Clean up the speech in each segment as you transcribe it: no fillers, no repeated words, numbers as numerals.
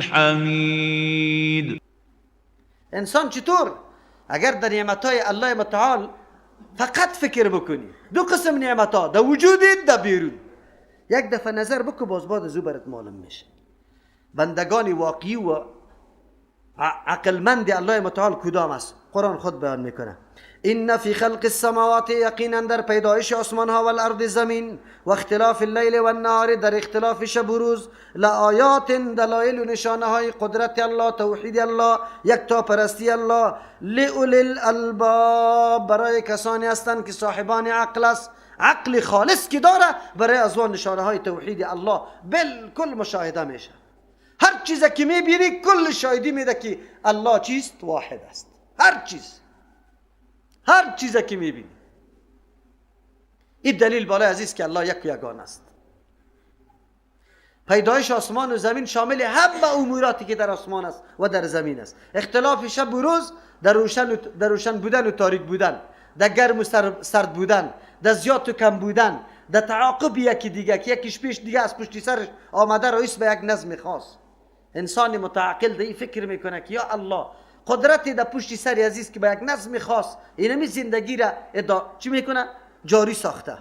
الحمید. انسان چطور اگر در نعمتهای الله متعال فقط فکر بکنی، دو قسم نعمتها، در وجود در بیرون، یک دفعه نظر بکن باز بعد از او برات معلوم میشه بندگان واقعی و عقلمند الله متعال کدام است. قرآن خود بیان میکنه ان فی خلق السماوات، یقینا در پیدایش آسمان ها و الارض زمین، و اختلاف اللیل و النهار، در اختلاف شب و روز، لآیات، دلایل و نشانه های قدرت الله، توحید الله، یکتا پرستی الله، لأولی الالباب، برای کسانی هستند که صاحبان عقل است، عقل خالص که داره برای از آن نشانه های توحید الله بالکل مشاهده میشه. هر چیز که میبینی کل شاهدی میده که الله چیست؟ واحد است. هر چیز، هر چیز که میبینی این دلیل بالای عزیز که الله یک و یگان است. پیدایش آسمان و زمین شامل همه اموراتی که در آسمان است و در زمین است. اختلاف شب و روز در روشن بودن و تاریک بودن، در گرم و سرد بودن، در زیاد و کم بودن، در تعاقب یکی دیگه که یکیش پیش دیگه از پشتی سرش آمده رئیس به یک نظم خاص. انسان متعقل در این فکر میکنه که یا الله قدرت در پشت سر عزیز که به یک نظم خاص اینمی زندگی را چی میکنه؟ جاری ساخته.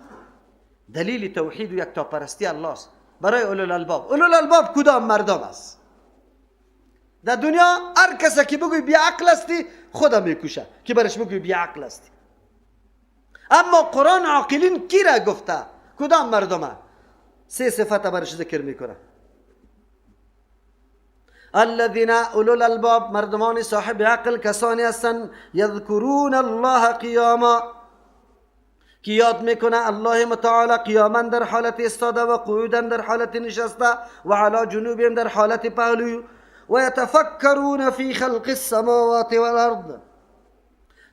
دلیل توحید و یکتاپرستی الله است برای اولوالالباب. اولوالالباب کدام مردم است؟ در دنیا هر کسی که بگوی بی عقل هستی خدا میکشه که برش بگوی بی عقل هستی. اما قرآن عاقلین کی را گفته؟ کدام مردمه؟ سه صفت برش ذکر میکنه. الذين اولو الالباب، مردمان صاحب عقل کسانی هستند یذکرون الله قیاما، که یاد میکنه الله متعال قیاما در حالت استاده و قعودا در حالت نشسته و علی جنوبهم در حالت پهلو، و یتفکرون فی خلق السماوات والارض،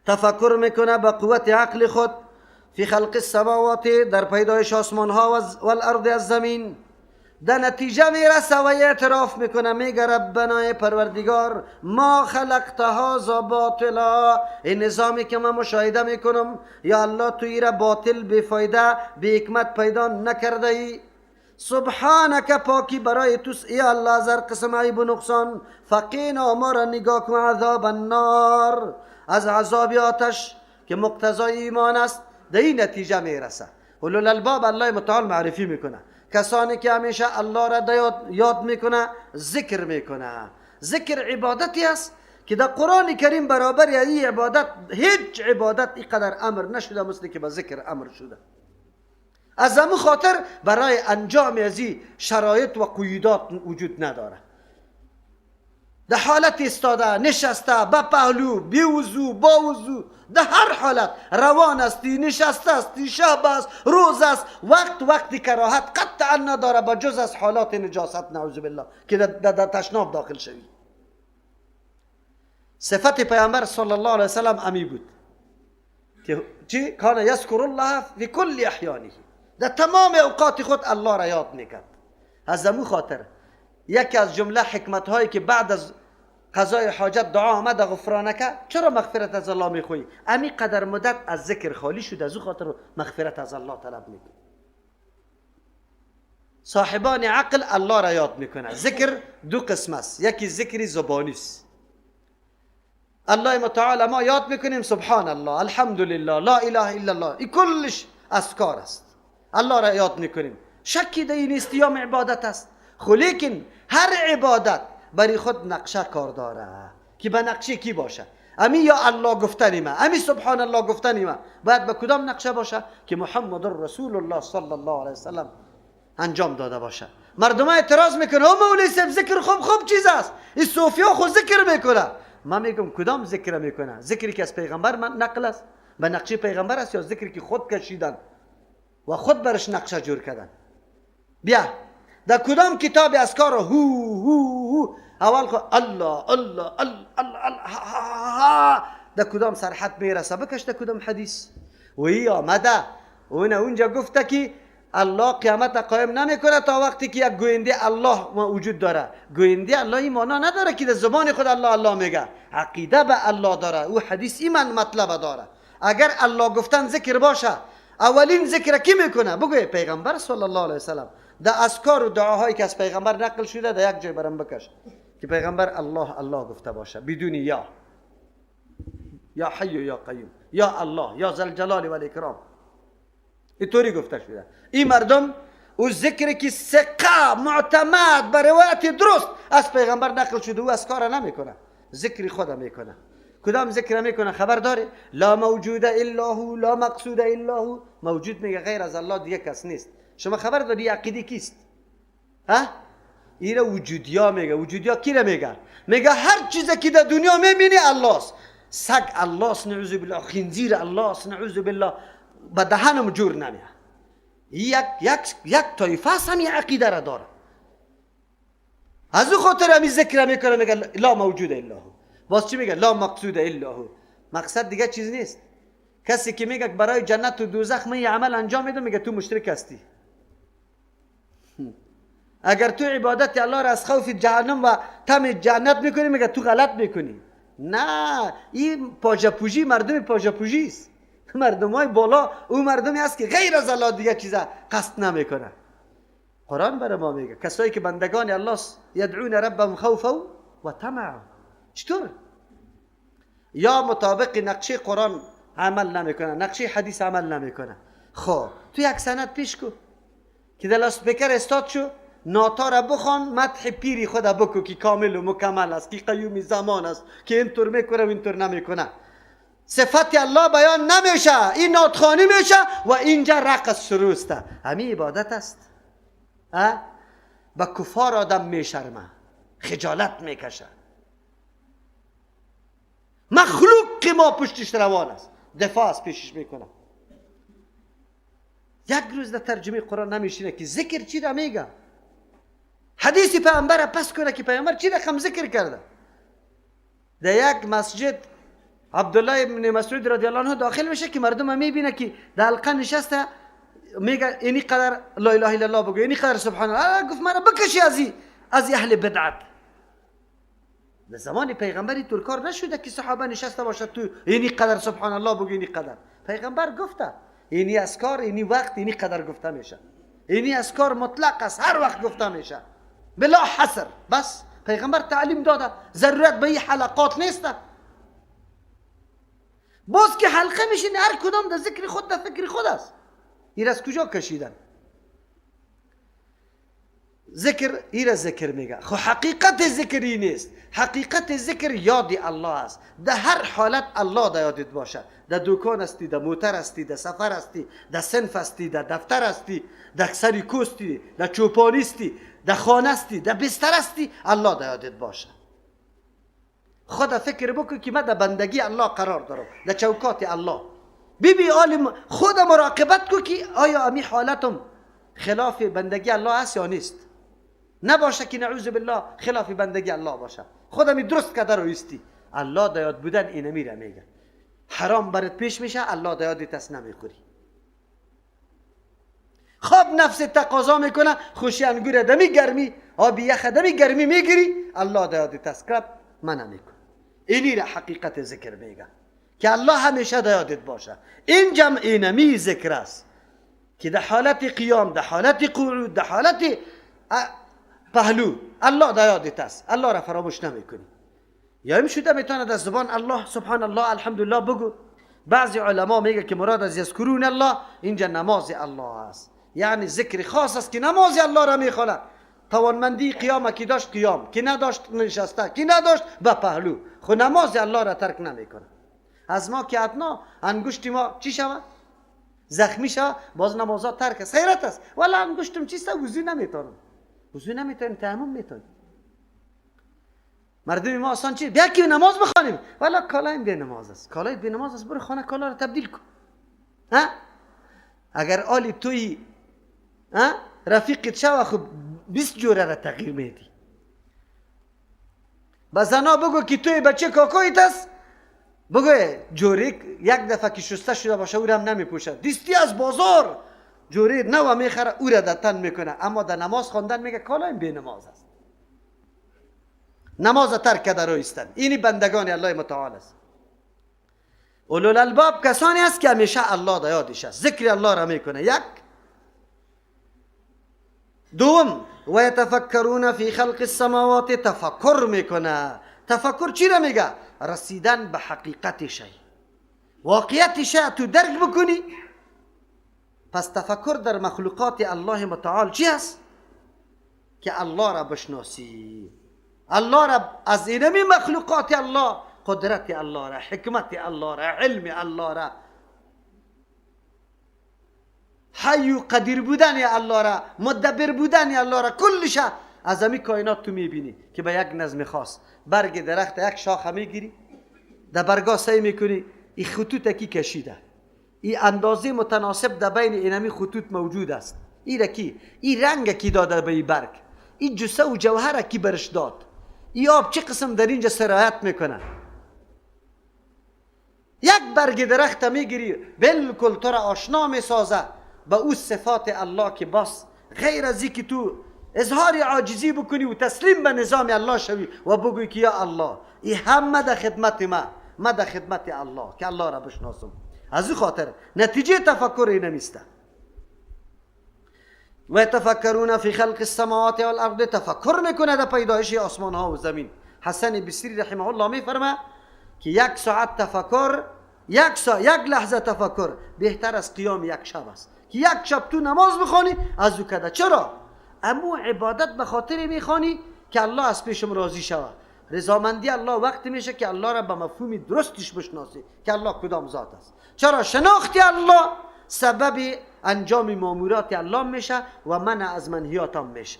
تفکر میکنه با قوت عقل خود فی خلق السماوات، در پیدایش آسمان ها و الارض از زمین، در نتیجه میرسه و اعتراف میکنه، میگه ربنا پروردگار ما خلقت هذا باطلا، این نظامی که من مشاهده میکنم یا الله تو ای را باطل، بی فایده، بی حکمت پیدا نکرده ای. سبحانک، پاکی برای توست ای الله از هر قسم عیب و نقصان. فقینا، ما را نگاه کن عذاب النار، از عذاب آتش که مقتضای ایمان است. در این نتیجه میرسه. اولوالالباب الله متعال معرفی میکنه کسانی که همیشه الله را یاد میکنه، ذکر میکنه. ذکر عبادتی است که در قرآن کریم برابر این عبادت هیچ عبادت اینقدر امر نشده مثل که به ذکر امر شده. از همون خاطر برای انجام از این شرایط و قیودات وجود نداره. در حالت استاده، نشسته، با پهلو، بی وضو، با وضو، در هر حالت روان هستی، نشسته هستی، شب است، روز است، وقت وقتی کراهت قطعا نداره با جز از حالات نجاست نعوذ بالله که در تشناب داخل شوی. صفت پیامبر صلی الله علیه وسلم امی بود که چی؟ کان یذکر الله فی کل احیانه، در تمام اوقات خود الله را یاد میکرد. از امو خاطر یکی از جمله حکمت هایی که بعد از قضای حاجت دعا آمد غفرانک، چرا مغفرت از الله میخوایی؟ امی قدر مدت از ذکر خالی شد، از او خاطر مغفرت از الله طلب میکنی. صاحبان عقل الله را یاد میکنه. ذکر دو قسم است، یکی ذکر زبانی است، الله متعال ما یاد میکنیم سبحان الله، الحمدلله، لا اله الا الله، این کلش اذکار است، الله را یاد میکنیم، شکی در این نیست یا عبادت است. خو لیکن هر عبادت برای خود نقشه کار داره که به نقشه کی باشه؟ امی یا الله گفتنی ما، امی سبحان الله گفتنی ما، باید به کدام نقشه باشه؟ که محمد رسول الله صلی الله علیه وسلم انجام داده باشه. مردم اعتراض میکنه او مولوی صاحب ذکر خوب خوب چیز است، این صوفیا خود ذکر میکنه. من میگم کدام ذکر میکنه؟ ذکری که از پیغمبر من نقل است، به نقشه پیغمبر است، یا ذکری که خود کشیدن و خود برش نقشه جور کردن؟ بیا در کدام کتاب اذکار هو هو هو اول خو الله الله الله الله الله ها در کدام سرحد میرسه؟ بکش در کدام حدیث و ای آمده و اونجا گفته که الله قیامت قایم نمیکنه تا وقتی که یک گوینده الله وجود داره. گوینده الله این معنا نداره که در زبان خود الله الله میگه، عقیده به الله داره، او حدیث ایمان مطلب داره. اگر الله گفتن ذکر باشه، اولین ذکر کی میکنه؟ بگوی پیغمبر صلی الله علیه وسلم. در اذکار و دعاهایی که از پیغمبر نقل شده در یک جای برام بکش که پیغمبر الله الله گفته باشه بدون یا، یا حی یا قیوم، یا الله، یا ذوالجلال والاکرام، اینطوری گفته شده. این مردم او ذکر که ثقه معتمد به روایت درست از پیغمبر نقل شده او اذکار نمیکنه، ذکر خود میکنه. کدام ذکر میکنه خبر داره؟ لا موجود الا هو، لا مقصود الا هو. موجود میگه غیر از الله دیگه کس نیست. شما خبر داری عقیده کیست؟ ها؟ ایره وجودیا میگه. وجودیا کی را میگه؟ میگه هر چیزی که در دنیا میبینی الله است. سگ الله است، نعوذ بالله، خنزیر الله است، نعوذ بالله، به دهنم جور نمیه. یک یک یک طایفه است همین عقیده را داره. از او خاطر همین ذکر میکنه، میگه لا موجود الا هو. باز چی میگه؟ لا مقصود الا هو. مقصد دیگه چیز نیست. کسی که میگه برای جنت و دوزخ من یه عمل انجام میدم، میگه تو مشرک هستی. اگر تو عبادت الله را از خوف جهنم و طمع جنت میکنی، میگه تو غلط میکنی. نه، این پاژپوژی مردم پاژپوژی است. مردم های بالا او مردمی است که غیر از الله دیگه چیزا قصد نمیکنه. قرآن برای ما میگه کسایی که بندگان الله است، یدعون ربهم خوفا و طمعا. چطور؟ یا مطابق نقشه قرآن عمل نمیکنه، نقشه حدیث عمل نمیکنه. خب تو یک سند پیش کو که در لاسپیکر استاد شو، ناتا را بخوان، مدح پیری خود بکو که کامل و مکمل است، که قیوم زمان است، که اینطور میکنه و اینطور نمیکنه. صفت الله بیان نمیشه، این ناتخوانی میشه و اینجا رقص شروع است. همین عبادت است. با کفار آدم میشرمه، خجالت میکشه. مخلوق که ما پشتش روان است، دفاع از پیشش میکنه. یک روز در ترجمه قرآن نمیشینه که ذکر چی را میگه، حدیث پیامبر پس کنه که پیامبر چی رقم ذکر کرده. در یک مسجد عبدالله ابن مسعود رضی الله عنه داخل میشه که مردم میبینه که در حلقه نشسته، میگه اینی قدر لا اله الا الله بگو، اینی قدر سبحان الله. گفت مرا بکشی از اهل بدعت. در زمان پیغمبری طور کار نشده که صحابه نشسته باشد تو اینی قدر سبحان الله بگو، اینی قدر. پیغمبر گفته اینی اذکار، اینی وقت، اینی قدر گفته میشه. اینی اذکار مطلق است، هر وقت گفته میشه بلا حصر. بس پیغمبر تعلیم داده، ضرورت به این حلقات نیست. باز که حلقه میشین هر کدام در ذکر خود، در فکر خود است. این از کجا کشیدن؟ ذکر ایره ذکر میگه. خب حقیقت ذکری نیست. حقیقت ذکر یاد الله است. در هر حالت الله در یادت باشه. در دکان هستی، در موتر هستی، در سفر هستی، در صنف هستی، در دفتر هستی، در سری کوستی، در چوپانی هستی، در خانه هستی، در بستر هستی، الله در یادت باشه. خدا فکر بکن که من در بندگی الله قرار دارم، در چوکات الله. بی عالم خود مراقبت کو که آیا امی حالتم خلاف بندگی الله است یا نیست. نباشه که نعوذ بالله خلاف بندگی الله باشه. خودم درست کده رو ایستی. الله در یاد بودن اینو میره میگه. حرام برات پیش میشه، الله در یادت است نمیخوری. خواب نفس تقاضا میکنه، خوشی انگور دمی گرمی، آبی یخ دمی گرمی میگیری، الله در یادت است کرب من نمیکن. اینی را حقیقت ذکر میگه که الله همیشه در یادت باشه. این جمع اینمی ذکر است که در حالت قیام، در حالت قعود، در حالت پهلو الله در یادت است، الله را فراموش نمیکنی. یا این شده میتونه از زبان الله سبحان الله الحمدلله بگو. بعضی علما میگه که مراد از یذکرون الله اینجا نماز الله است، یعنی ذکر خاص است که نماز الله را میخوانه. توانمندی قیام کی داشت قیام، کی نداشت نشسته، کی نداشت به پهلو، خو نماز الله را ترک نمیکنه. از ما که ادنا انگشت ما چی شود؟ زخمی شود، باز نمازها ترک است، حیرت است. ولی انگشتم چیست؟ وضو نمیتونم، وضو نمیتونم، تیمم میتونم. مردم ما آسان چی؟ بیا که نماز بخوانیم، ولی کالایم بی نماز است، کالای بی نماز است، برو خانه کالا را تبدیل کن. ها؟ اگر آلی توی ها رفیقت شوه، خب 20 جوره را تغییر میدی. با زنا بگو که توی بچه کاکایت است، بگو جوره یک دفعه که شسته شده باشه او را هم نمیپوشه، دیستی از بازار جوره نو میخره او را در تن میکنه، اما در نماز خواندن میگه کالایم بی نماز است. نماز ترک کرده رو ایستن. اینی بندگان الله متعال است. اولوالالباب کسانی است که همیشه الله در یادش است، ذکر الله را میکنه. یک دوم و یتفکرون فی خلق السماوات، تفکر میکنه. تفکر چی را میگه؟ رسیدن به حقیقت شی، واقعیت شی تو درک بکنی. پس تفکر در مخلوقات الله متعال چی است؟ که الله را بشناسی، الله را از اینمی مخلوقات الله، قدرت الله را، حکمت الله را، علم الله را، حی و قدیر بودن الله را، مدبر بودن الله را، کلش از همی کائنات تو میبینی که به یک نظم خاص. برگ درخت یک شاخه میگیری، در برگا سعی میکنی این خطوط کی کشیده، این اندازه متناسب در بین اینمی خطوط موجود است، این کی، این رنگ کی داده به این برگ، این جسه و جوهر کی برش داد، این آب چه قسم در اینجا سرایت میکنه. یک برگ درخت میگیری بالکل تو را آشنا میسازه به او صفات الله که باز غیر از که تو اظهار عاجزی بکنی و تسلیم به نظام الله شوی و بگوی که یا الله این همه در خدمت ما، ما در خدمت الله که الله را بشناسم. از او خاطر نتیجه تفکر اینمیسته. و یتفکرون فی خلق السماوات والارض، تفکر میکنه در پیدایش آسمان ها و زمین. حسن بصری رحمه الله میفرمه که یک ساعت تفکر، یک ساعت، یک لحظه تفکر بهتر از قیام یک شب است. که یک شب تو نماز بخوانی از او کده. چرا؟ امو عبادت به خاطر میخوانی که الله از پیشم راضی شود. رضامندی الله وقتی میشه که الله را به مفهوم درستش بشناسی که الله کدام ذات است. چرا؟ شناخت الله سبب انجام مامورات الله میشه و منع از منهیات هم میشه.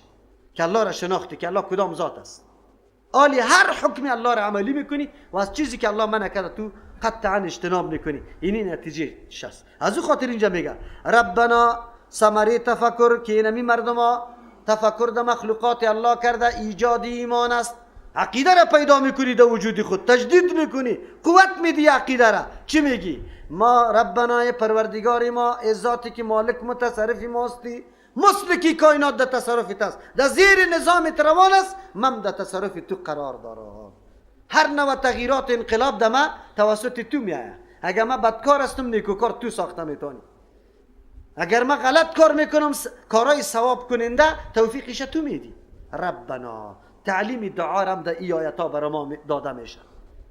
که الله را شناختی که الله کدام ذات است، آلی هر حکم الله را عملی میکنی و از چیزی که الله منع کرده تو قطعا اجتناب میکنی. اینی نتیجه است. از او خاطر اینجا میگه ربنا، ثمره تفکر که اینمی مردم ها تفکر در مخلوقات الله کرده ایجاد ایمان است. عقیده را پیدا میکنی در وجود خود، تجدید میکنی، قوت میدی عقیده را. چی میگی؟ ما ربنا پروردگار ما، ذاتی که مالک متصرف ماستی، مسلکی کائنات در تصرف است، در زیر نظام روان است، من در تصرف تو قرار دارم. هر نوع تغییرات انقلاب در ما توسط تو میآید. اگر من بدکار هستم نیکوکار تو ساخته میتونی. اگر من غلط کار میکنم کارای ثواب کننده توفیقش تو میدی. ربنا، تعلیم دعا هم در ای آیت ها برای ما داده میشه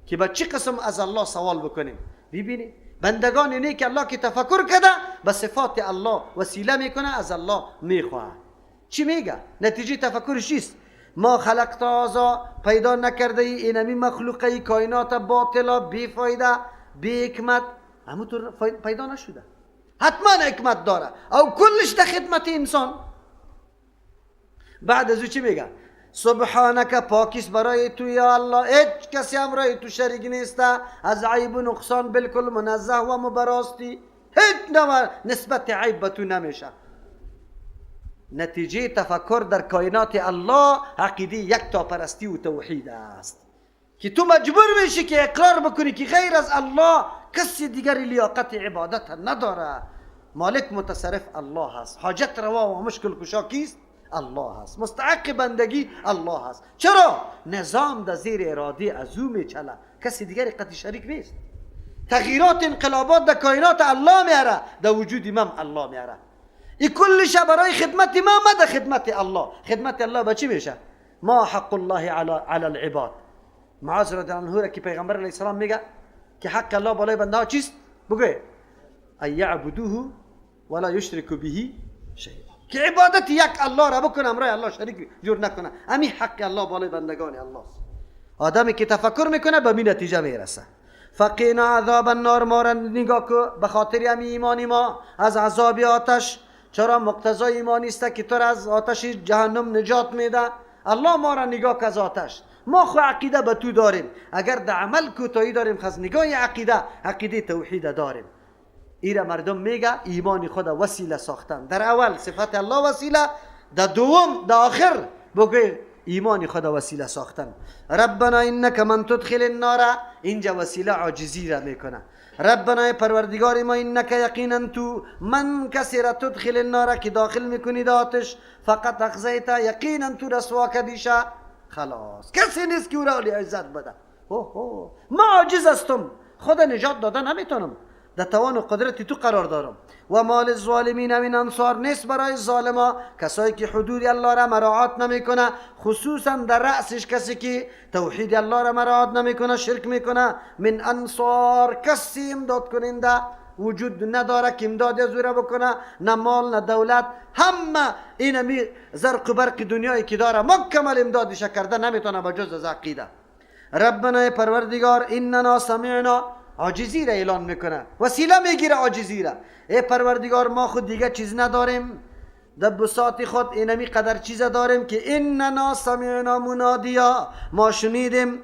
که با چه قسم از الله سوال بکنیم. ببینی بندگان نیک الله که تفکر کرده به صفات الله وسیله میکنه، از الله میخواه. چی میگه؟ نتیجه تفکرش چیست؟ ما خلقت هذا، پیدا نکرده ای اینمی مخلوقه کائنات باطلا بی فایده بی حکمت، همونطور پیدا نشده، حتما حکمت داره او کلش در خدمت انسان. بعد از او چی میگه؟ سبحانک، پاکیست برای تو یا الله، هیچ کسی همراه تو شریک نیست، از عیب و نقصان بالکل منزه و مبراستی، هیچ نوع نسبت عیب به تو نمیشه. نتیجه تفکر در کائنات الله عقیده یک تا پرستی و توحید است که تو مجبور میشی که اقرار بکنی که غیر از الله کسی دیگری لیاقت عبادت نداره. مالک متصرف الله است، حاجت روا و مشکل کشا کیست؟ الله است، مستحق بندگی الله است. چرا؟ نظام در زیر اراده از او میچله، کسی دیگری قطعی شریک نیست. تغییرات انقلابات در کائنات الله میاره، در وجود من الله میاره. این کلش برای خدمت ما، ما در خدمت الله. خدمت الله به چی میشه؟ ما حق الله علی العباد. معاذ رضی الله عنه که پیغمبر علیه السلام میگه که حق الله بالای بنده ها چیست؟ بگو ان یعبدوه ولا یشرکوا به شیئا، که عبادت یک الله را بکنه، همراه الله شریک جور نکنه. همین حق الله بالای بندگان الله است. آدمی که تفکر میکنه به می نتیجه میرسه. فقینا عذاب النار، ما را نگاه کو به خاطر همین ایمان ما از عذاب آتش. چرا؟ مقتضای ایمانی است که تو را از آتش جهنم نجات میده. الله ما را نگاه که از آتش، ما خو عقیده به تو داریم، اگر در عمل کوتاهی داریم خز نگاه عقیده، عقیده توحید داریم. ایره مردم میگه ایمان خود وسیله ساختن. در اول صفت الله وسیله، در دوم در آخر بگه ایمان خود وسیله ساختن. ربنا انک من تدخل النار، اینجا وسیله عاجزی را میکنه. ربنا پروردگار ما، انک یقینا تو من کسی را تدخل النار که داخل میکنی در آتش، فقط اخزیت، یقینا تو رسوا کدیشه. خلاص کسی نیست که او را عزت بده. اوه ما عاجز هستم، خود نجات دادن نمیتونم. در توان و قدرت تو قرار دارم. و ما للظالمین من انصار، نیست برای ظالما، کسایی که حدود الله را مراعات نمیکنه، خصوصا در رأسش کسی که توحید الله را مراعات نمیکنه، شرک میکنه، من انصار، کسی امداد کننده وجود نداره که امداد از او را بکنه، نه مال نه دولت، همه اینمی زرق و برق دنیایی که داره مکمل امدادش کرده نمیتونه بجز از عقیده. ربنا پروردگار اننا سمعنا، عاجزی را اعلان میکنه، وسیله میگیره عاجزی را. ای پروردگار ما خود دیگه چیز نداریم، در بساط خود اینمی قدر چیز داریم که اننا سمعنا منادیا، ما شنیدیم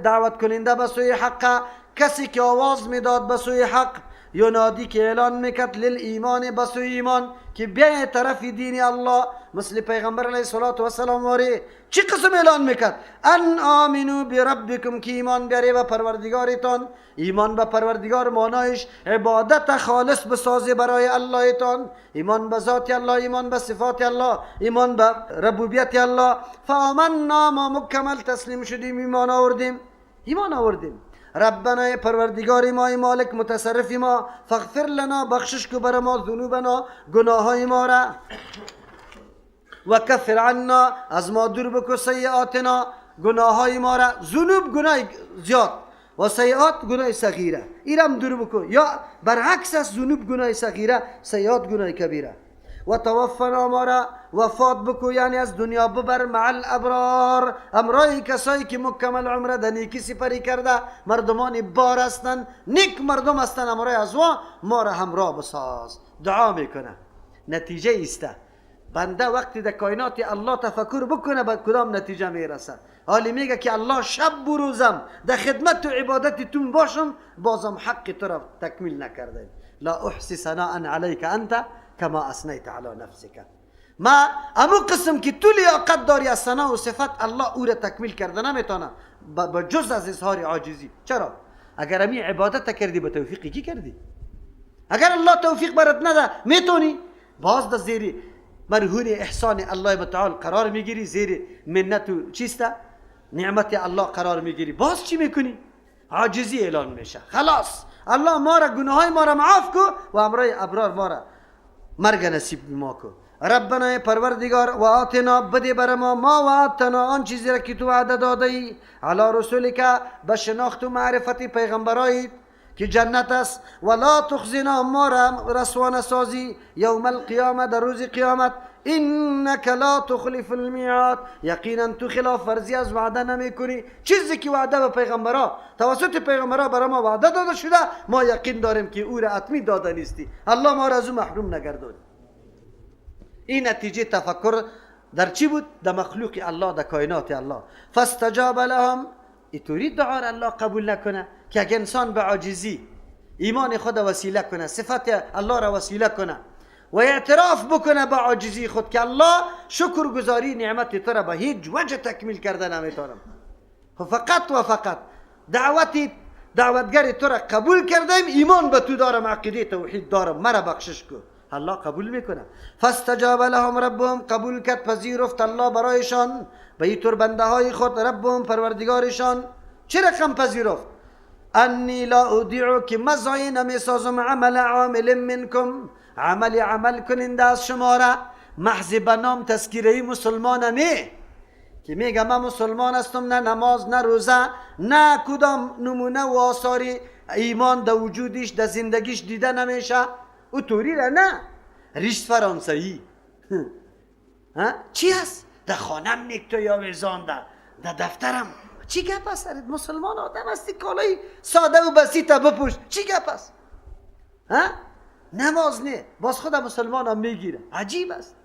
دعوت کننده به سوی حق، کسی که آواز میداد به سوی حق، ینادی که اعلان میکرد للایمان به سوی ایمان، که بیای طرف دین الله، مثل پیغمبر علیه الصلاة والسلام واری چی قسم اعلان میکرد؟ ان آمنو بربکم، که ایمان بیاری به پروردگارتان. ایمان به پروردگار معنایش عبادت خالص بسازی برای اللهتان، ایمان به ذات الله، ایمان به صفات الله، ایمان به ربوبیت الله. فآمنا، ما مکمل تسلیم شدیم، ایمان آوردیم، ایمان آوردیم. ربنا پروردگار ما، مالک متصرف ما، فاغفر لنا، بخشش کو بر ما ذنوبنا، گناههای ما را، و کفر عنا، از ما دور بکو سیئاتنا، گناههای ما را. ذنوب گناه زیاد و سیئات گناه صغیره، ایرم دور بکو، یا برعکس است، ذنوب گناه صغیره، سیئات گناه کبیره. و توفنا، ما را وفات بکو، یعنی از دنیا ببر، مع الابرار، امرای کسایی که مکمل عمره در نیکی سپری کرده، مردمان بار هستند، نیک مردم هستند، امرای از ما را همراه بساز. دعا میکنه، نتیجه ایسته. بنده وقتی در کائنات الله تفکر بکنه به کدام نتیجه میرسه؟ حالی میگه که الله شب و روزم در خدمت و عبادت تون باشم، بازم حق تو را تکمیل نکرده. لا احصی ثناء علیک انت کما اثنیت علی نفسک. ما امو قسم که تو لیاقت داری از ثنا و صفت الله او را تکمیل کرده نمیتونه با جز از اظهار عاجزی. چرا؟ اگر امی عبادت کردی به توفیق کی کردی؟ اگر الله توفیق برات نده میتونی؟ باز در زیر مرهون احسان الله متعال قرار میگیری، زیر منت و چیسته؟ نعمت الله قرار میگیری. باز چی میکنی؟ عاجزی اعلان میشه. خلاص الله ما را گناهای ما را معاف کو و امرای ابرار ما را مرگ نصیب ما کو. ربنا پروردگار و آتنا، بده بر ما، ما وعدتنا، آن چیزی را که تو وعده داده ای، علی رسولک، به شناخت و معرفت پیغمبرایت که جنت است. ولا تخزنا، ما را رسوا نسازی، یوم القیامه، در روز قیامت. انک لا تخلف المیعاد، یقینا تو خلاف ورزی از وعده نمیکنی. چیزی که وعده به پیغمبرا توسط پیغمبرا برای ما وعده داده شده، ما یقین داریم که او را اتمی داده نیستی. الله ما را از او محروم نگردون. این نتیجه تفکر در چی بود؟ در مخلوق الله، در کائنات الله. فاستجاب لهم، اینطوری دعا را الله قبول نکنه که اگه انسان به عاجزی ایمان خود وسیله کنه، صفت الله را وسیله کنه و اعتراف بکنه به عاجزی خود که الله شکرگزاری نعمت تو را به هیچ وجه تکمیل کرده نمیتونم، فقط و فقط دعوتگر تو را قبول کردم، ایمان به تو دارم، عقیده توحید دارم، مرا بخشش کن. الله قبول میکنه. فاستجاب لهم ربهم، قبول کرد، پذیرفت الله برایشان به اینطور بنده های خود، ربهم پروردگارشان. چه رقم پذیرفت؟ انی لا اضیع، که مزایی نمیسازم، عمل عامل منکم، عمل عمل کننده از شما را. محض به نام تذکیره مسلمان نه که میگه من مسلمان هستم، نه نماز نه روزه نه کدام نمونه و آثار ایمان در وجودش در زندگیش دیده نمیشه. او توری را نه، ریش فرانسوی چی هست؟ در خانم نیکتو آویزانده، در دفترم چی گپ است؟ مسلمان آدم هستی، کالای ساده و بسیط بپوش، چی گپ است؟ نماز نه، باز خود مسلمان هم میگیره. عجیب است.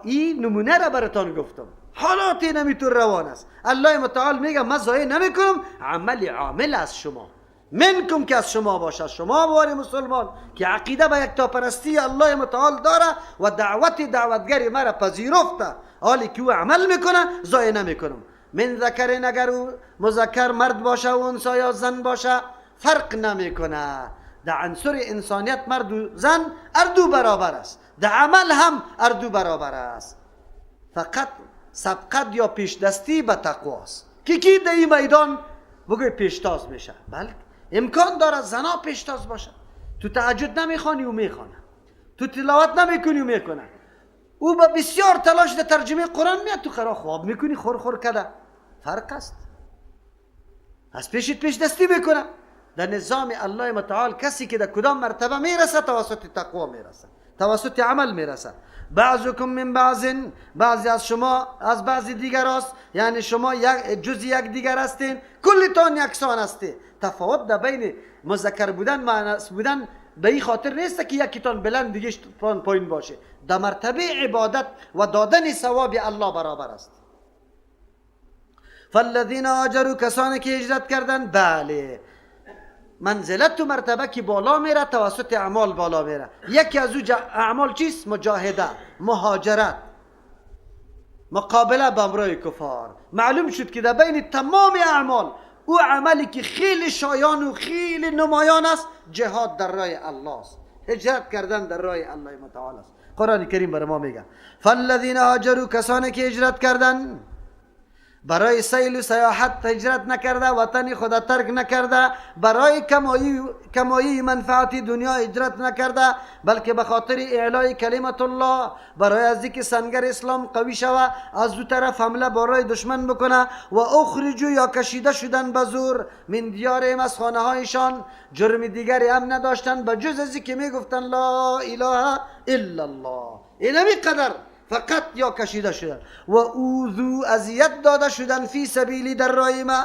این نمونه را براتان گفتم. حالات نمیتون روان است. الله متعال میگه من ضایع نمیکنم عمل عامل از شما، منکم که از شما باشه، شما بار مسلمان که عقیده به یکتاپرستی الله متعال داره و دعوت دعوتگر مرا پذیرفته، حالی که او عمل میکنه ضایع نمیکنم. من ذکر، اگر او مذکر مرد باشه و انثی یا زن باشه فرق نمیکنه. در عنصر انسانیت مرد و زن اردو برابر است، در عمل هم اردو برابر است. فقط سبقت یا پیشدستی به تقواست که کی در این میدان بگوی پیشتاز میشه، بلکه امکان داره زنا پیشتاز باشه. تو تهجد نمیخوانی و میخوانه، تو تلاوت نمیکنی و میکنه، او با بسیار تلاش در ترجمه قرآن میاد، تو خرا خواب میکنی خور خور کده. فرق است، از پیشت پیش دستی میکنه. در نظام الله متعال کسی که در کدام مرتبه میرسه توسط تقوا میرسه، توسط عمل میرسه. بعضکم من بعض، بعضی از شما از بعضی دیگر است، یعنی شما یک جز یک دیگر هستین، کلتان یکسان هستین. تفاوت در بین مذکر بودن مؤنث بودن به این خاطر نیست که یکیتان بلند دیگه پایین باشه. در مرتبه عبادت و دادن ثواب الله برابر است. فالذین هاجروا، کسانی که هجرت کردن، بله منزلت و مرتبه که بالا میره توسط اعمال بالا میره. یکی از او اعمال چیست؟ مجاهده، مهاجرت، مقابله با امرای کفار. معلوم شد که در بین تمام اعمال او عملی که خیلی شایان و خیلی نمایان است جهاد در راه الله است، هجرت کردن در راه الله متعال است. قرآن کریم بر ما میگه فالذین هاجروا، کسانی که هجرت کردن، برای سیل و سیاحت هجرت نکرده، وطن خود ترک نکرده، برای کمایی منفعت دنیا هجرت نکرده، بلکه به خاطر اعلای کلمت الله، برای از اینکه سنگر اسلام قوی شوه، از دو طرف حمله برای دشمن بکنه، و اخرجوا، یا کشیده شدن به زور، من دیارهم، از خانه هایشان، جرم دیگری هم نداشتن به جز از اینکه میگفتن لا اله الا الله. اینمی قدر فقط یا کشیده شدن. و اوذو، اذیت داده شدن، فی سبیلی، در راه ما،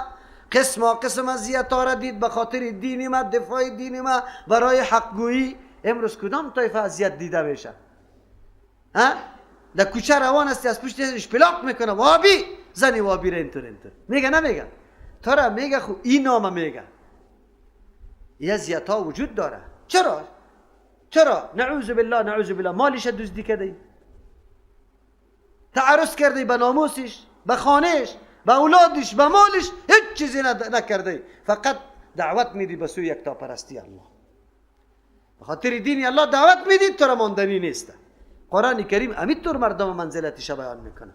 قسم قسم اذیت را دید به خاطر دین ما، دفاع دین ما، برای حقگویی. امروز کدام طایفه اذیت دیده میشه؟ ها؟ در کوچه روان هستی، از پشتش پلاک میکنه، وابی زنی وابی را اینطور اینطور میگه، نمیگه تو را میگه، خو این نامه میگه. این اذیت ها وجود داره. چرا؟ چرا؟ نعوذ بالله، نعوذ بالله، مالش دزدی کرده، تعرض کرده به ناموسش، به خانهش، به اولادش، به مالش، هیچ چیزی نکرده، فقط دعوت میدی به سوی یکتاپرستی الله، به خاطر دین الله دعوت میدی، تو را ماندنی نیست. قرآن کریم همینطور مردم منزلتش بیان میکنه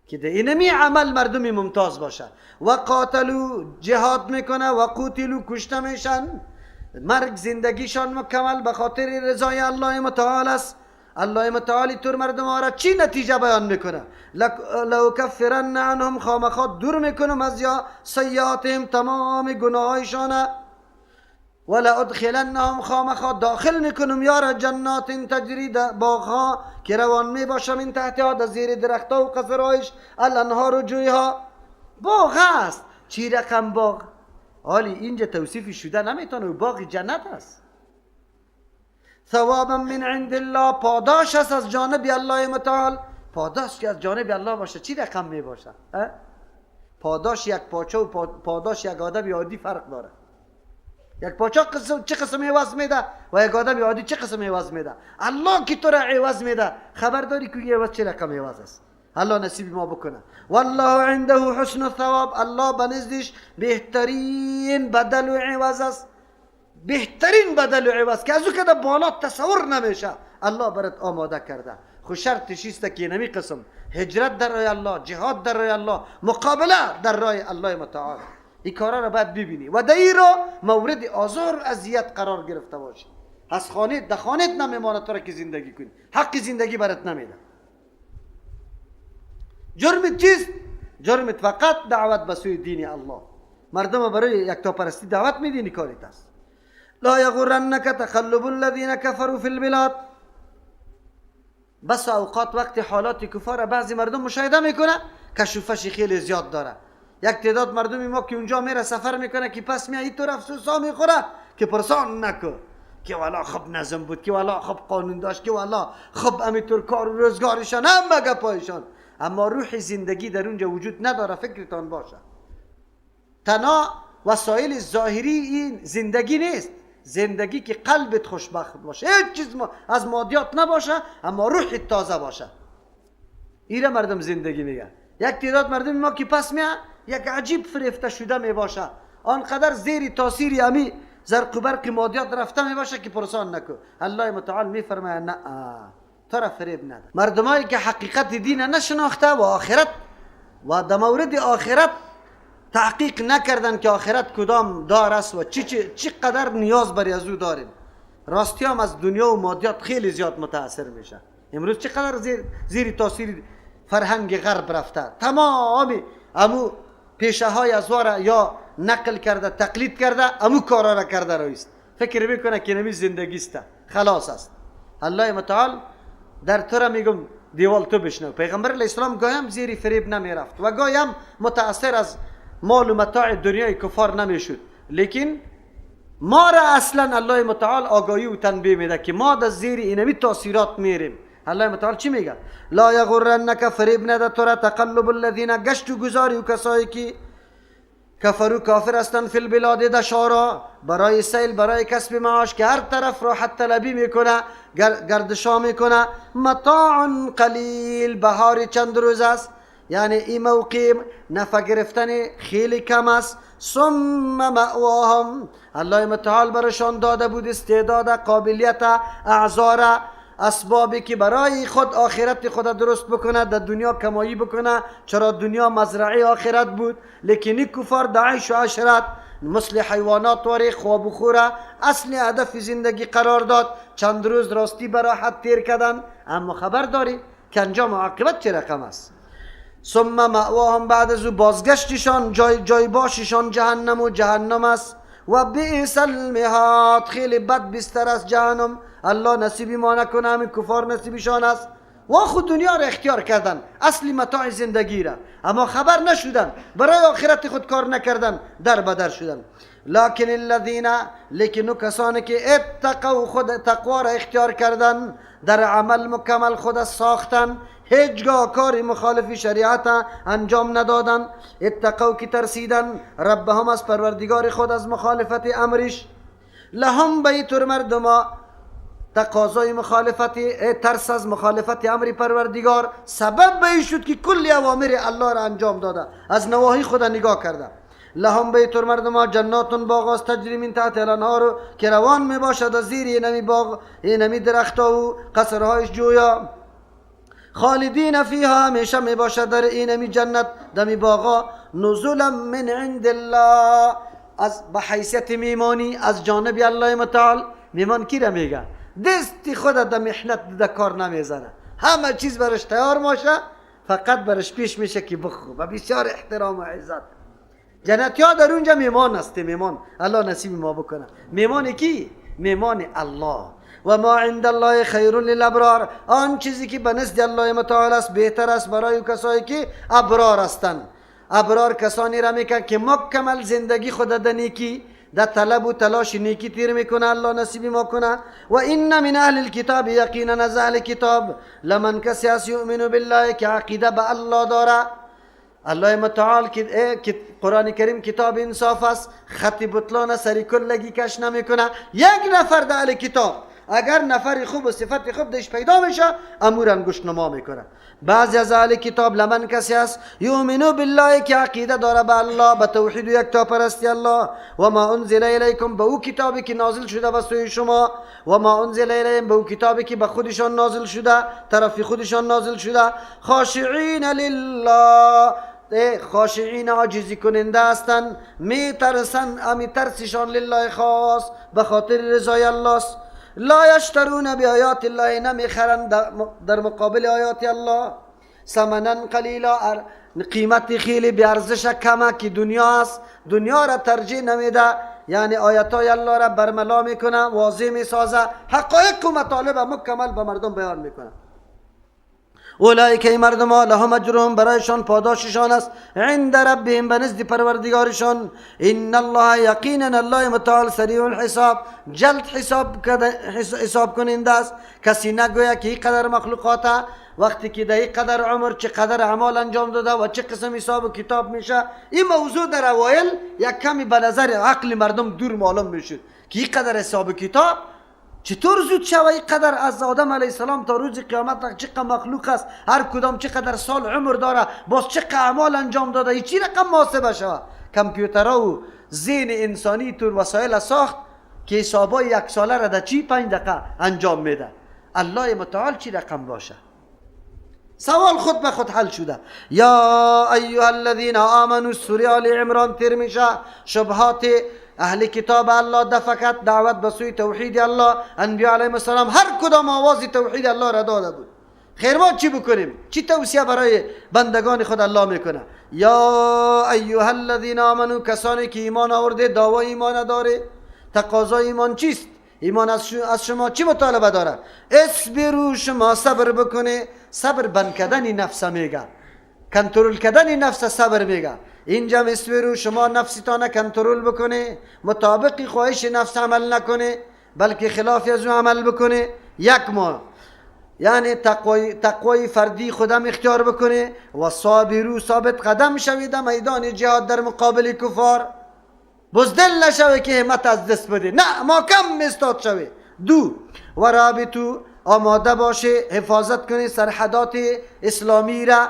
که در اینمی عمل مردمی ممتاز باشه. و قاتلو، جهاد میکنه، و قتلو، کشته میشن، مرگ زندگیشان مکمل به خاطر رضای الله متعال است. الله متعالی تور مردم را چی نتیجه بیان میکنه؟ لأکفرن عنهم، خامخا دور میکنم از یا سیئاتهم، تمام گناهایشان، ولأدخلنهم، خامخا داخل میکنم یارا جنات تجری، باغها که روان میباشم این تحتها، در زیر درختها و قصرهایش، الانهار و جویها. باغ هست. چی رقم باغ؟ حالی اینجا توصیفی شده نمیتونه، باغ جنت است. ثوابا من عند الله، پاداش است از جانب الله متعال. پاداش که از جانب الله باشه چی رقم می باشه؟ پاداش یک پاچه و پاداش یک آدم عادی فرق داره. یک پاچه قسم چه قسم عوض میده و یک آدم عادی چه قسم عوض میده. الله که تو را عوض میده، خبر داری که عوض چه رقم عوض است. الله نصیب ما بکنه. والله عنده حسن الثواب، الله به نزدش بهترین بدل و عوض است، بهترین بدل و عوض که از او که بالا تصور نمیشه الله برات آماده کرده. خو شرطش است که نمی قسم هجرت در راه الله، جهاد در راه الله، مقابله در راه الله متعال، این کارا را باید ببینی و در این را مورد آزار و اذیت قرار گرفته باشی. از خانه در خانه نمیماند تو را که زندگی کنی، حق زندگی برات نمیده. جرمت چیست؟ جرمت فقط دعوت به سوی دین الله. مردم برای یکتاپرستی دعوت میدینی، کاریت است. لا یغرنک تقلب الذین کفروا فی البلاد. بس اوقات وقت حالات کفار بعضی مردم مشاهده میکنه کشوفش خیلی زیاد داره. یک تعداد مردمی ما که اونجا میره سفر میکنه که پس میاد اینطور افسوسا میخوره که پرسان نکن که والا خب نظم بود، که والا خب قانون داشت، که والا خب امیطور کار و روزگارشان هم گپایشان، اما روح زندگی در اونجا وجود نداره. فکرتان باشه تنها وسایل ظاهری این زندگی نیست. زندگی که قلبت خوشبخت باشه، هیچ چیز از مادیات نباشه اما روحت تازه باشه، ایره مردم زندگی میگن. یک تعداد مردم ما که پس میاد یک عجیب فریفته شده میباشه، آنقدر زیر تاثیر امی زرق و برق مادیات رفته میباشه که پرسان نکن. الله متعال میفرماید نه، تو را فریب نده. مردمایی که حقیقت دین نشناخته و آخرت و در مورد آخرت تحقیق نکردن که آخرت کدام دار است و چی قدر نیاز بر از او داریم. راستی هم از دنیا و مادیات خیلی زیاد متاثر میشه. امروز چقدر زیر تاثیر فرهنگ غرب رفته، تمام امو پیشه های از یا نقل کرده، تقلید کرده، امو کارا را کرده رویست، فکر میکنه که نمی زندگی است، خلاص است. الله متعال در تو را میگم دیوال تو بشنو. پیغمبر علیه السلام گاهی هم زیر فریب نمیرفت و گاهی هم متاثر از مال و متاع دنیای کفار نمیشد، لیکن ما را اصلا الله متعال آگاهی و تنبیه میده که ما در زیر اینمی تاثیرات میریم. الله متعال چی میگه؟ لا یغرنک، فریب نده تو را تقلب الذین، گشت و گذاری و کسایی که کفرو کافر هستند، فی البلاد دشارا، برای سیل، برای کسب معاش، که هر طرف راحت طلبی میکنه، گردشا میکنه. متاع قلیل، بهار چند روز است، یعنی این موقع نفع گرفتن خیلی کم است. ثم مأواهم، الله متعال برشان داده بود استعداد، قابلیت، اعذار، اسبابی که برای خود آخرت خود درست بکنه، در دنیا کمایی بکنه، چرا دنیا مزرعه آخرت بود. لیکن کفار در عیش و عشرت مثل حیوانات واری خواب و خوره اصل هدف زندگی قرار داد. چند روز راستی براحت تیر کردن، اما خبر داری که انجام عاقبت چه رقم است. ثم مأواهم، بعد از او بازگشتشان، جای باششان جهنم و جهنم است. و بئس المهاد، خیلی بد بستر است جهنم. الله نصیبی ما نکنه، همین کفار نصیبشان است. و خود دنیا را اختیار کردن، اصل متاع زندگی را، اما خبر نشدن، برای آخرت خود کار نکردن، در بدر شدن. لکن الذین، لیکن کسانی که اتقوا، خود تقوا را اختیار کردن، در عمل مکمل خود ساختن، هیچگاه کاری مخالف شریعت انجام ندادن. اتقوا که ترسیدن، ربهم از پروردگار خود از مخالفت امرش. لهم بیتر مردما، تقاضای مخالفت، ترس از مخالفت امر پروردگار سبب به شد که کل اوامر الله را انجام داده، از نواهی خود نگاه کرده. لهم بیتر مردما جنات، باغ است، تجری من تحت الانهار، که روان می باشد از زیر اینمی باغ، اینمی درختها و قصرهایش جویا. خالدین فیها، همیشه می باشد در اینمی جنت، دمی باغا. نزلا من عند الله، از به حیثیت میمانی از جانب الله متعال. میمان کی را میگه؟ دستی خود در محنت در کار نمیزنه، همه چیز برش تیار ماشه، فقط برش پیش میشه که بخو، و بسیار احترام و عزت. جنتی ها در اونجا میمان است، میمان الله نصیب ما بکنه. میمان کی؟ میمان الله. و ما عند الله خیر للابرار، آن چیزی که به نزد الله متعال است بهتر است برای کسایی که ابرار هستند. ابرار کسانی را میکن که مکمل زندگی خود در نیکی، در طلب و تلاش نیکی تیر میکنه، الله نصیب ما کنه. و ان من اهل الكتاب، یقینا از اهل کتاب، لمن کسی است یؤمن بالله، که عقیده به الله داره. الله متعال که قرآن کریم کتاب انصاف است، خط بطلان سری کلگی کش نمیکنه. یک نفر در اهل کتاب اگر نفر خوب و صفت خوب دش پیدا میشه، امور انگشت نما میکنه. بعضی از اهل کتاب لمن کسی است یؤمنو بالله، که عقیده داره به الله، به توحید و یکتاپرستی الله. و ما انزل الیکم، به او کتابی که نازل شده به سوی شما. و ما انزل الیهم، به او کتابی که به خودشان نازل شده، طرف خودشان نازل شده. خاشعین لله، خاشعین عاجزی کننده هستند، میترسن، امی ترسشان لله خاص، به خاطر رضای الله است. لا یشترون بآیات الله، نمیخرند در مقابل آیات الله ثمنا قلیلا، قیمت خیلی بی ارزش کمه که دنیا است، دنیا را ترجیح نمیده، یعنی آیات های الله را برملا میکنه، واضح میسازه، حقایق و مطالب مکمل به مردم بیان میکنه. اولئک ای مردم ها، لهم اجرهم، برایشان پاداششان است، عند ربهم، به نزد پروردگارشان. ان الله، یقینا الله متعال سریع الحساب، جلد حساب کننده است. کسی نگوید که این قدر مخلوقات وقتی که در این قدر عمر چه قدر اعمال انجام داده و چه قسم حساب و کتاب میشه. این موضوع در اوایل یک کمی به نظر عقل مردم دور معلوم میشد که این قدر حساب و کتاب چطور زود شوه، این قدر از آدم علیه السلام تا روز قیامت چقدر مخلوق است، هر کدام چقدر سال عمر داره، باز چقدر اعمال انجام داده، این چی رقم محاسبه شوه. کامپیوترها و ذهن انسانی طور وسایل ساخت که حسابای یک ساله را در چی 5 دقیقه انجام میده. الله متعال چی رقم باشه؟ سوال خود به خود حل شده. یا ایها الذین آمنوا، سوره آل عمران تیر میشه، شبهات اهل کتاب الله دفع کرد، دعوت به سوی توحید الله، انبیاء علیهم السلام هر کدام آواز توحید الله را داده بود. خیر ما چی بکنیم؟ چی توصیه برای بندگان خود الله میکنه؟ یا ایها الذین آمنوا، کسانی که ایمان آورده، دعوای ایمان داره، تقاضای ایمان چیست؟ ایمان از شما چی مطالبه داره؟ اصبروا، شما صبر بکنه. صبر بند کردن نفس میگه، کنترل کردن نفس صبر میگه. اینجا اصبروا، شما نفستان کنترل بکنه، مطابق خواهش نفس عمل نکنه، بلکه خلاف از او عمل بکنه. یک ماه یعنی تقوی فردی خودم اختیار بکنه. و صابرو، ثابت قدم شوید میدان جهاد در مقابل کفار، بزدل نشوی که همت از دست بده، نه ما کم استاد شوی. دو، و رابطو، آماده باشه حفاظت کنی سرحدات اسلامی را.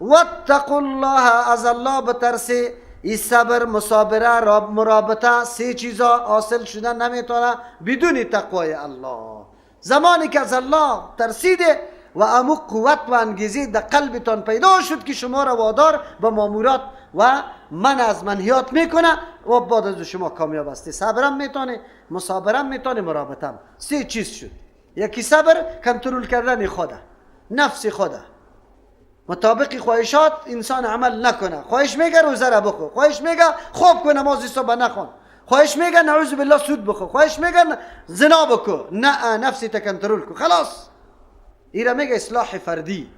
واتقوا الله، از الله بترسی. ای صبر، مصابره، مرابطه، سه چیزا حاصل شدن نمیتونه بدون تقوای الله. زمانی که از الله ترسیده و امو قوت و انگیزه در قلبتان پیدا شد که شما را وادار به مامورات و من از منهیات میکنه و بعد از شما کامیاب هستی. صبرم میتونه، مصابرم میتونه، مرابطم. سه چیز شد. یکی صبر، کنترل کردن خوده، نفس خوده، مطابق خواهشات انسان عمل نکنه. خواهش میگه روزه را بخو، خواهش میگه خوب کن نماز صبح نخوان، خواهش میگه نعوذ بالله سود بخو، خواهش میگه زنا بکو، نه، نفسی تا کنترل کو، خلاص. ایرا میگه اصلاح فردی.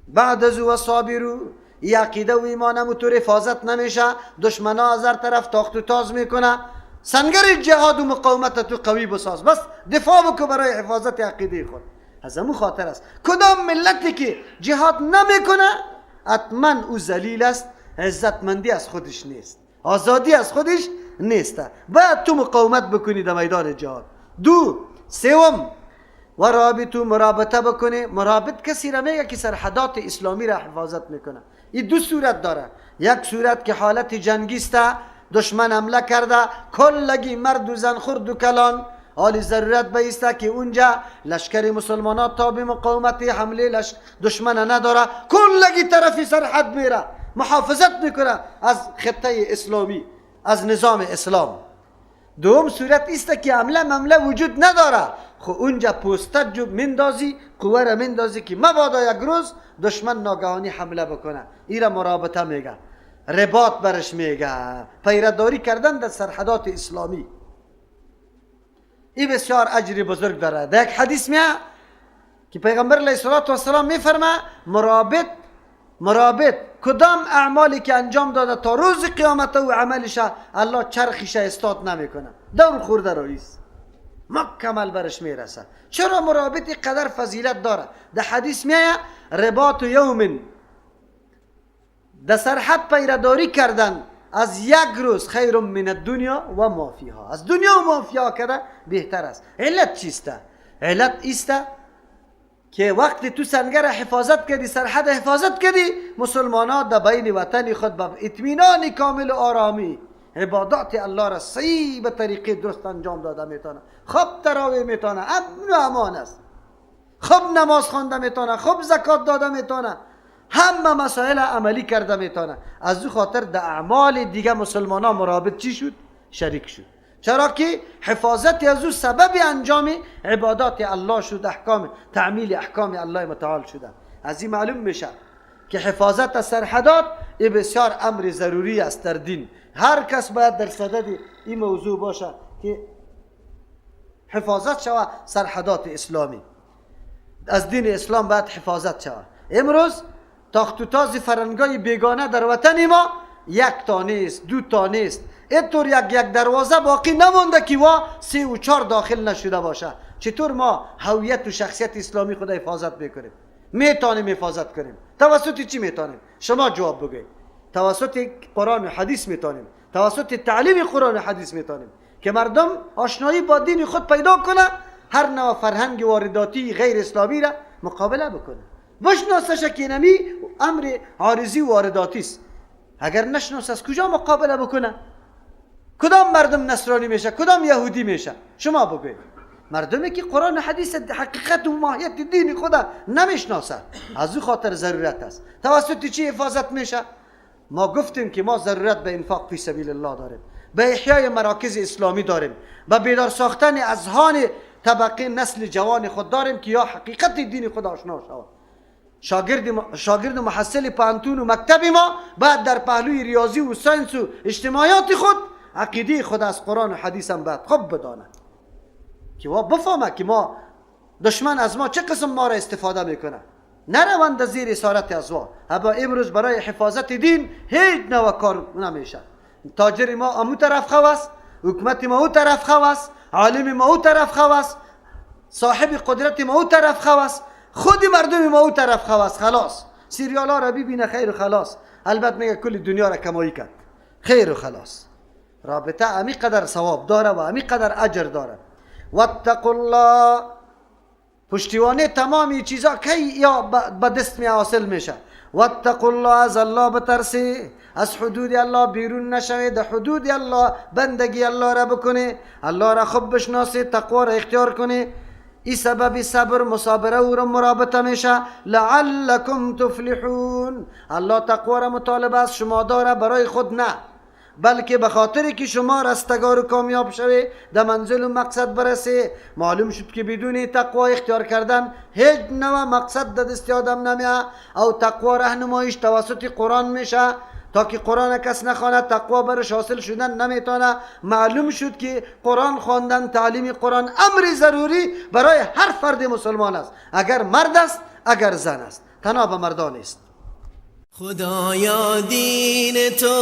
بعد از او صابرو، ای عقیده و ایمان موتور حفاظت نمیشه، دشمنا از هر طرف تاخت و تاز میکنه. سنگر جهاد و مقاومت تو قوی بساز، بس دفاع بکو برای حفاظت عقیده خود. از امو خاطر است کدام ملتی که جهاد نمیکنه حتما او ذلیل است، عزتمندی از خودش نیست، آزادی از خودش نیست. باید تو مقاومت بکنی در میدان جهاد. دو، سوم، و رابطو، مرابطه بکنه. مرابط کسی را میگه که سرحدات اسلامی را حفاظت میکنه. این دو صورت داره. یک صورت که حالت جنگی است، دشمن حمله کرده، کلگی مرد و زن خرد و کلان، حال ضرورت به که اونجا لشکر مسلمانات تا به مقاومت حمله دشمن نداره، کلگی طرفی سرحد میره محافظت میکنه از خطه اسلامی، از نظام اسلام. دوم صورت است که حمله ممله وجود نداره، خب اونجا پوستت جو مندازی، قوه را مندازی که مبادا یک روز دشمن ناگهانی حمله بکنه. ایرا مرابطه میگه، رباط برش میگه، پیرداری کردن در سرحدات اسلامی. این بسیار اجر بزرگ داره. در یک حدیث میه که پیغمبر علیه الصلاة والسلام میفرمه مرابط کدام اعمالی که انجام داده تا روز قیامت او عملش الله چرخش استاد نمیکنه، دور خورده رئیس مکمل برش میرسه. چرا مرابط قدر فضیلت داره؟ در حدیث میه رباط یوم، در سرحد پیرداری کردن از یک روز خیر من الدنیا و ما فیها، از دنیا و ما فیها کرده بهتر است. علت چیسته؟ علت ایسته که وقتی تو سنگر حفاظت کردی، سرحد حفاظت کردی، مسلمان ها در بین وطن خود با اطمینان کامل و آرامی عبادات الله را صحیح به طریقه درست انجام داده میتونه، خوب تراویح میتونه، امن و امان است، خوب نماز خوانده میتونه، خوب زکات داده میتونه، همه مسائل عملی کرده میتونه. از او خاطر در اعمال دیگه مسلمان ها مرابط چی شد؟ شریک شد. چرا که حفاظت از او سبب انجام عبادات الله شد، احکام تعمیل احکام الله متعال شده. از این معلوم میشه که حفاظت از سرحدات ای بسیار امر ضروری است در دین. هر کس باید در صدد این موضوع باشه که حفاظت شود سرحدات اسلامی، از دین اسلام باید حفاظت شود. امروز تاخت و تاز فرنگای بیگانه در وطن ما یک تا نیست، دو تا نیست، اینطور یک دروازه باقی نمونده که وا 3 و 4 داخل نشده باشه. چطور ما هویت و شخصیت اسلامی خود حفاظت میکنیم؟ میتونیم حفاظت کنیم. توسط چی میتونیم؟ شما جواب بگید. توسط قرآن و حدیث میتونیم، توسط تعلیم قرآن و حدیث میتونیم که مردم آشنایی با دین خود پیدا کنه، هر نوع فرهنگ وارداتی غیر اسلامی را مقابله بکنه. بشناسش که نمی امر عارضی وارداتی است. اگر نشناس از کجا مقابله بکنه؟ کدام مردم نصرانی میشه؟ کدام یهودی میشه؟ شما بگوید. مردمی که قرآن و حدیث حقیقت و ماهیت دین خود نمیشناسه، از او خاطر ضرورت است. توسط چی حفاظت میشه؟ ما گفتیم که ما ضرورت به انفاق فی سبیل الله داریم، به احیای مراکز اسلامی داریم، به بیدار ساختن اذهان طبقه نسل جوان خود داریم که یا حقیقت دین خود آشنا شود. شاگرد و محصل پوهنتون و مکتب ما بعد در پهلوی ریاضی و science و اجتماعیات خود عقیده خود از قرآن و حدیث هم باید خوب بدانه که وا بفهمه که ما دشمن از ما چه قسم ما را استفاده میکنه، نروند زیر اسارت از وا. اما امروز برای حفاظت دین هیچ نوع کار نمیشه. تاجر ما امو طرف خواست، حکومت ما او طرف خواست، عالم ما او طرف خواست، صاحب قدرت ما او طرف خواست، خود مردم ما او طرف خواست. خلاص سریال ها را ببینه خیر و خلاص. البته میگه کل دنیا را کمایی کرد، خیر و خلاص. رابطه امی قدر ثواب داره و امی قدر اجر داره. واتقوا الله، پشتیوانه تمامی چیزا کی یا به دست می حاصل میشه. واتقوا الله، از الله بترسی، از حدود الله بیرون نشوید، حدود الله بندگی الله را بکنی، الله را خوب بشناسی، تقوا را اختیار کنی. ای سبب صبر مصابره او را مرابطه میشه. لعلکم تفلحون، الله تقوا را مطالبه از شما داره برای خود نه، بلکه به خاطر که شما رستگار و کامیاب شوی، در منزل و مقصد برسی. معلوم شد که بدون تقوا اختیار کردن هیچ نوع مقصد در دست آدم نمیه. او تقوا راهنماییش توسط قرآن میشه، تا که قرآن کس نخواند تقوا برش حاصل شدن نمیتونه. معلوم شد که قرآن خواندن، تعلیم قرآن امر ضروری برای هر فرد مسلمان است، اگر مرد است اگر زن است، تنها به مردان است. خدایا دین تو